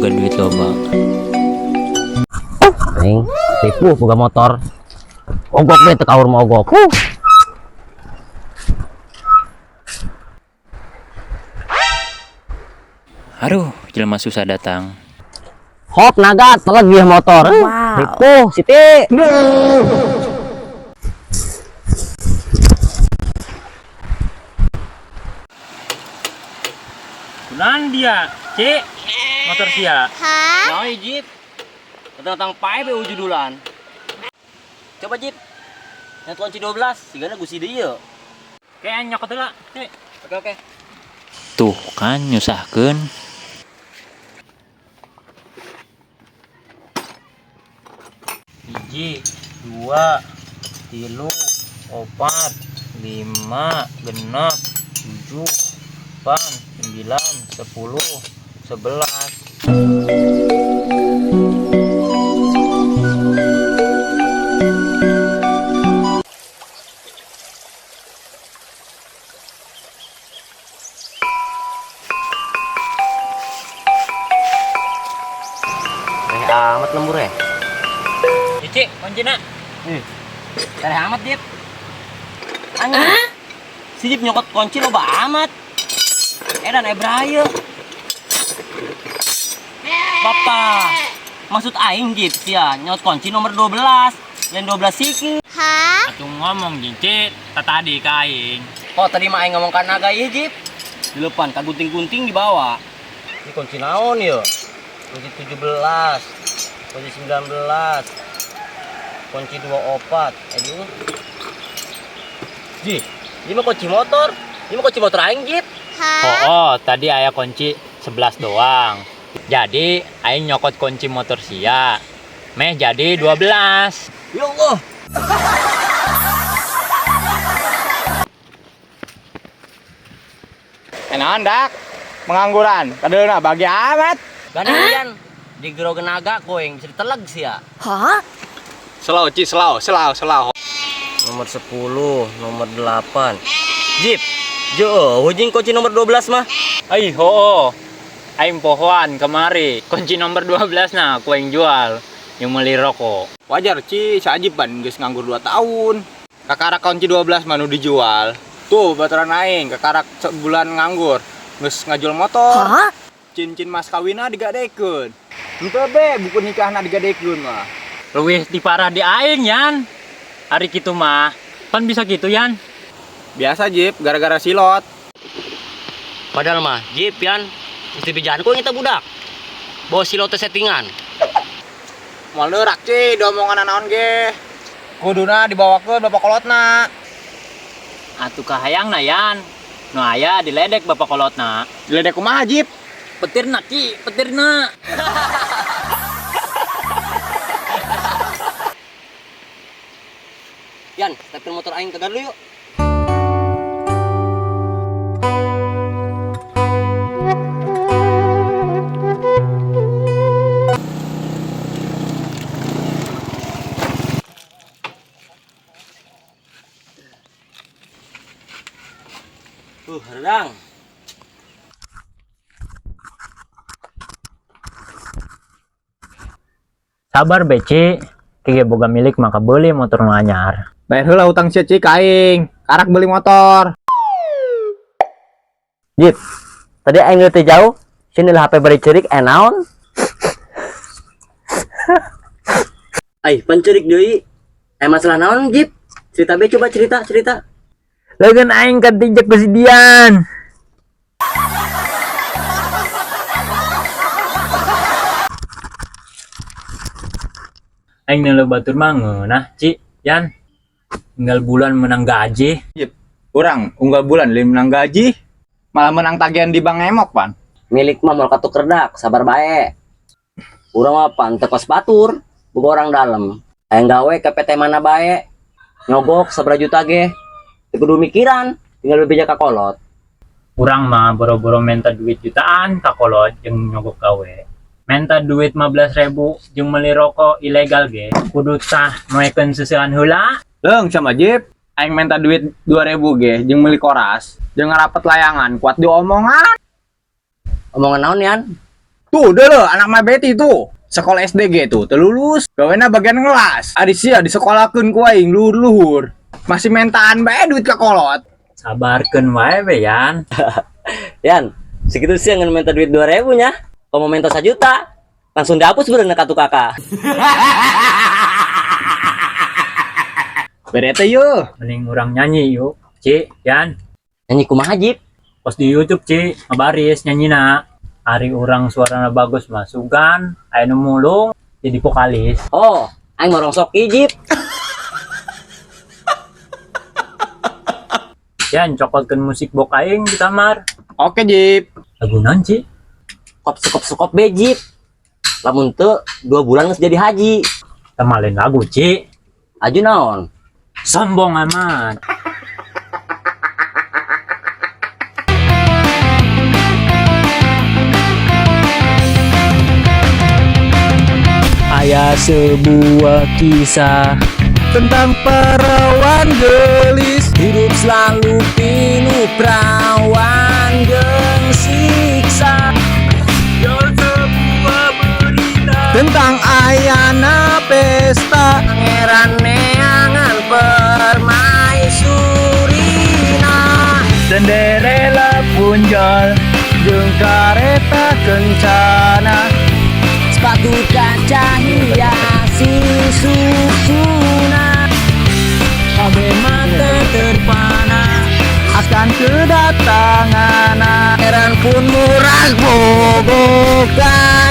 Boga duit loba. Aing tipu boga motor. Ogok we teu kaur mah ogok. Huh. Aduh, jelema susah datang. Hop naga teleg dia motor. Wow. Tipu Siti. Kunaon dia, Cik? Motor sia. Nah, Jip. Datang pae be judulan. Coba Jip. Nyat kunci 12, sigana gusi deui yeuh. Kayak nyokot heula, Cik. Oke oke. Tuh kan nyusahkeun. Hiji, dua, tilu, opat, lima, genep, tujuh, delapan, sembilan, 10, 11. Reh amat lembur ya. Cici, kuncina. Reh amat Jip. Anjing. Si Jip nyokot kunci loba amat. Edan ebraya. Bapak, maksud aing Jip sia nyokot kunci nomor 12. Lain 12 siki. Atuh ngomong Cici, tadi ka aing. Oh tadi mah aing ngomong ka naga ieu Jip. Di depan ka gunting-gunting dibawa. Ini kunci naon ya? Kunci 17, kunci 19, kunci 24. Aduh. Ji, ini mah kunci motor. Ini mah kunci motor aing, Jip. Oh, tadi aya kunci 11 doang. Jadi aing nyokot kunci motor sia. Meh jadi 12. Ya Allah. Enakan dak, pengangguran, kadeuna bagi amat. Gana di gerogen naga koeng bisa diteleg sih ya. Hah? Selau Ci, selau, selau, selau. Nomor 10, nomor 8. Jip, jo, hujing kunci nomor 12 mah. Ai ho. Aing pohoan kemari. Kunci nomor 12 nah ku aing jual. Yang beli rokok. Wajar Ci, si Ajib ban geus nganggur 2 tahun. Kakarak kunci 12 mah nu dijual. Tuh baturan aing kakarak sebulan nganggur, geus ngajual motor. Hah? Cincin mas kawina digadekeun. Henteu be, buku nikahna digadekeun mah. Leuwih diparah di aing Yan. Ari kitu mah. Pan bisa gitu Yan. Biasa Jip, gara-gara silot. Padahal mah, Jip Yan, mesti bijaan ku kita budak. Bawa silote settingan. Moal leurak Ci, diomongan naon ge. Kuduna dibawakeun bapak kolotna. Atuh kahayangna Yan. Nu aya diledek bapak kolotna. Diledek kumaha Jip? Petirna Ki, petirna. Yan, stepin motor aing ke dulu yuk. Redang. Sabar beci, kieu boga milik maka beli motor nu anyar. Bayar heula utang sia Ci ka aing. Karak beli motor. Jip, tadi aing teu jauh, sini lah HP bari ceurik naon? Ai, pan ceurik deui. Masalah naon, Jip? Cerita be coba cerita, cerita. Leugeun aing katijek ku si Dian. Aing neuleuh batur mah ngeunah, Ci, Yan. Tinggal bulan menang gaji. Jip, urang unggal bulan lain menang gaji, malah menang tagihan di bank emok pan. Milik mah moal katuker dak, sabar bae. Urang mah pan teu kos batur, boga orang dalem. Hayang gawe ke PT mana bae. Nyogok sabaraha juta ge. Teu kudu mikiran, tinggal bebeja ka kolot. Urang mah boro-boro minta duit jutaan ka kolot jeung nyogok gawe. Minta duit 15.000 jeung meuli rokok ilegal ge, kudu tah noekeun seusehan heula. Leung sama Jip, aing minta duit 2000 ge jeung meuli koras, jeung ngarapet layangan kuat diomongan. Omongan naon Yan? Tuh, deh anak Ma Betty tuh. Sekolah SDG tuh, teu lulus, gawena bagian ngelas. Ari sia disekolahkeun ku aing luhur-luhur. Masih mentaan bae duit ka kolot. Sabarkeun wae we, Yan. Yan, segitu sih yang minta duit 2000 nya. Kalau mau minta 1 juta, langsung dihapus bener kartu kakak. Bere teh yeuh. Mending urang nyanyi yuk. Ci, Yan. Nyanyi kumaha, Jip? Post di YouTube, Ci, ngabaris nyanyina. Ari urang suarana bagus mah sugan, aya nu mulung jadi vokalis. Oh, aing mau rongsok Jip. Yan, cokotkeun musik box aing di kamar. Oke, Jip. Lagu naon, Ci? Kop sekop sekop be, Jip. Lamun teu 2 bulan geus jadi haji. Temalin lagu, Ci. Aju naon? Sombong amat. Aya sebuah kisah Tentang perawan gelis. Hidup selalu pinuh perawan jeung siksa. Sebuah berita Tentang ayana pesta. Pangeran neangan permaisurina. Cinderella punjol jeung kareta kencana. Sepatu kaca hiasi susuna. Kabeh mata terpana. Akan kedatangan Pangeran pun murah bobokan.